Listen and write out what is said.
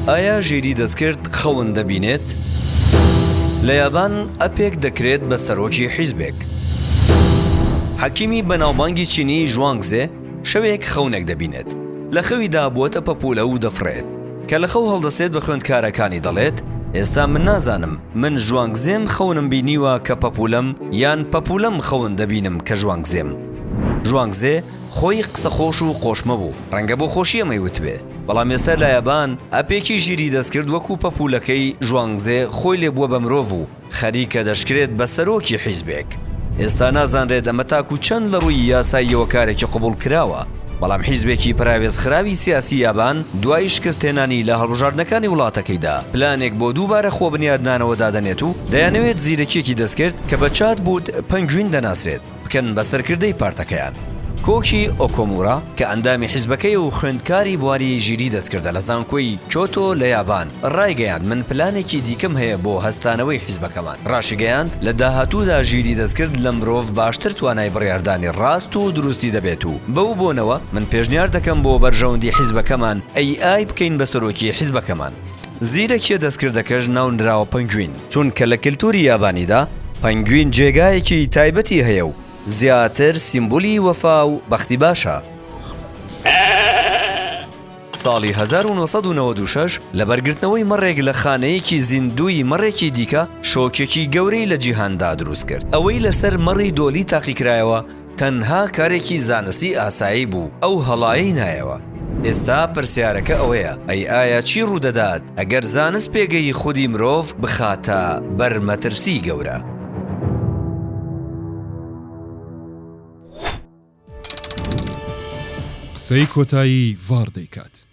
ئایا ژیری دەستکرد خەون دەبینێت؟ لە یابان ئەپێک دەکرێت بە سەرۆکی حیزبێک. حەکیمی بەناوبانگی چینی ژوانگ زێ شەوێک خەونێک دەبینێت. لە خەویدا بووەتە پەپوولە و دەفڕێت. کە لە خەو هەڵدەستێت بە خوێندکارەکانی دەڵێت، ئێستا من نازانم من ژوانگ زێم خەونم بینیوە کە پەپوولەم یان پەپوولەم خەون دەبینم کە ژوانگ زێم. ژوانگ زێ خۆی قسەخۆش و قۆشمە بوو، ڕەنگە بۆ خۆشی ئەمەی وتبێ. بەڵام ئێستا لە یابان ئەپێکی ژیری دەستکرد وەکو پەپوولەکەی ژوانگزێ خۆی لێ بووە بە مرۆڤ و خەریکە دەشکرێت بە سەرۆکی حیزبێک. ئێستا نازانرێت ئەمە تاکو چەند لە ڕووی یاساییەوە کارێکی قبوڵکراوە، بەڵام حیزبێکی پەراوێزخراوی سیاسی یابان دوای شکستهێنانی لە هەڵبژاردنەکانی وڵاتەکەیدا پلانێک بۆ دووبارە خۆبنیادنانەوە دادەنێت و دەیانەوێت زیرەکییەکی دەستکرد کە بە چات بوت پەنگوین دەناسرێت بکەن بە سەرکردەی پارتەکەیان. کۆکی ئۆکۆمورا کە ئەندامی حیزبەکەیە و خوێندکاری بواری ژیری دەستکردە لە زانکۆی کیۆتۆ لە یابان، ڕایگەیاند من پلانێکی دیکەم هەیە بۆ هەستانەوەی حیزبەکەمان. ڕاشیگەیاند لە داهاتوودا ژیری دەستکرد لە مرۆڤ باشتر توانای بڕیاردانی ڕاست و دروستی دەبێت و بەو بۆنەوە من پێشنیار دەکەم بۆ بەرژەوەندی حیزبەکەمان AI بکەین بە سەرۆکی حیزبەکەمان. زیرەکیە دەستکردەکەش ناونراوە پەنگوین، چونکە لە کلتوری یابانیدا پەنگوین جێگایەکی تایبەتی هەیە و زیاتر سیمبولی وەفا و بەختی باشە. ساڵی 1996 لەبەرگرتنەوەی مەڕێک لە خانەیەکی زیندووی مەڕێکی دیکە شۆکێکی گەورەی لە جیهاندا دروستکرد. ئەوەی لەسەر مەڕی دۆلی تاقیکرایەوە تەنها کارێکی زانستی ئاسایی بوو ئەو هەڵایەی نایەوە. ئێستا پرسیارەکە ئەوەیە ئەی ئایا چی ڕوودەدات ئەگەر زانست پێگەی خودی مرۆڤ بخاتە بەر مەترسی گەورە؟ قسەی کۆتایی ڤاڕ دەیکات.